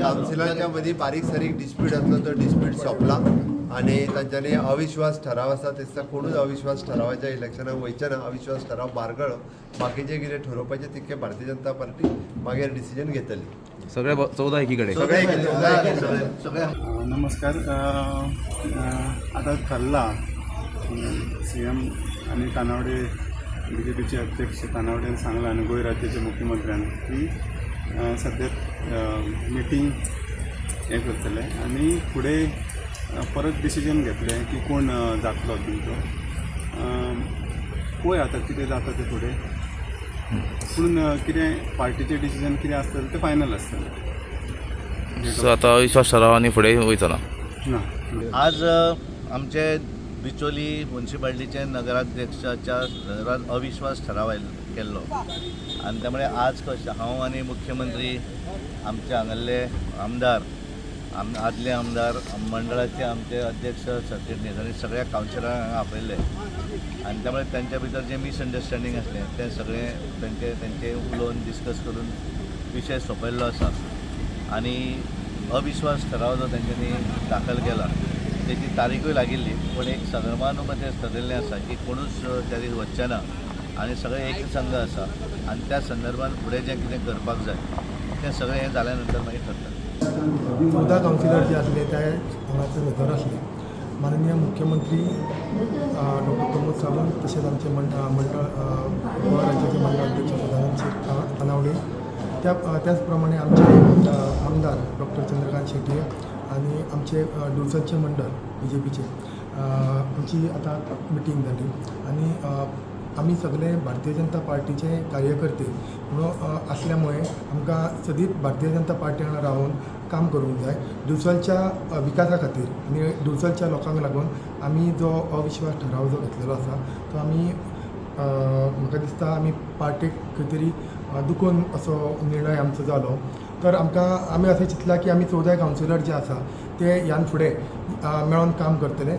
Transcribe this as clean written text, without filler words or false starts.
कावन्सिलांच्या मदीं बारीक सारीक डिस्प्यूट आसलो, तो डिस्प्यूट सोंपला आनी तांच्यांनी अविश्वास ठराव आसा ते दिसा कोणूच अविश्वास ठरावाच्या इलेक्शनाक वयचे ना. अविश्वास ठराव बारगळो. बाकीचे कितें ठरोवपाचें तितकें भारतीय जनता पार्टी मागीर डिसिजन घेतली. सगळे 14 एकीकडे. सगळे 14. सगळे. नमस्कार. अ, अ, आतां ठरलां, सीएम आनी तानावडे, बीजेपीचे अध्यक्ष तानावडेन सांगलां आनी गोंय राज्याच्या मुख्यमंत्र्यान की सद्याक मिटींग हें करतले आनी फुडें परत डिसिजन घेतले की कोण जातलो तुमचो. पळोवया आतां कितें जाता तें फुडें. पूण कितें पार्टीचें डिसिजन कितें आसतलें तें फायनल आसतलें. सो आता अविश्वास ठराव आनी फुडें वयचो ना? ना. आज आमचे बिचोली मुन्सिपाल्टीचे नगराध्यक्षाच्या संदर्भात अविश्वास ठराव केल्लो आनी त्यामुळे आज कशें हांव आनी मुख्यमंत्री, आमचे हांगासरले आमदार, आदले आमदार, मंडळाचे आमचे अध्यक्ष, सरचिटणीस आनी सगळ्या कावन्सिलरांक हांगा आपयल्ले आनी त्यामुळे तांच्या भितर जें मिसअंडरस्टँडींग आसलें तें सगळें तेंचे तेंचे उलोवन डिस्कस करून विशय सोंपयल्लो आसा. आनी अविश्वास ठराव जो तेंच्यांनी दाखल केला तेची तारीखूय लागिल्ली, पूण एक सर्वानुमते ठरयल्लें आसा की कोणूच त्या दीस वचचे ना आनी सगळे एक संघ आसा आनी त्या संदर्भात फुडें जें कितें करपाक जाय तें सगळें हें जाल्या नंतर मागीर ठरतलें. 14 कावन्सिलर जे आसले ते हांगासर हजर आसले. माननीय मुख्यमंत्री डॉक्टर प्रमोद सावंत, तशेंच आमचे मंडळ, गोवा राज्याचे मंडळ अध्यक्ष सदानंद शेट तानावडे, त्याच प्रमाणे आमचे आमदार डॉक्टर चंद्रकांत शेटये आनी आमचे डिवचलचे मंडळ बीजेपीचे, आमची आतां मिटींग जाली. आनी आमी सगळे भारतीय जनता पार्टीचे कार्यकर्ते म्हणून आसल्या मुळे आमकां सदींच भारतीय जनता पार्टी वांगडा रावन काम करूंक जाय दिवचलच्या विकासा खातीर. आनी दिवचलच्या लोकांक लागून आमी जो अविश्वास ठराव जो घेतलेलो आसा तो आमी, म्हाका दिसता, आमी पार्टीक खंय तरी दुखोवन असो निर्णय आमचो जालो. तर आमकां आमी अशें चिंतलां की आमी 14 कावन्सिलर जे आसा ते ह्यान फुडें मेळोन काम करतले.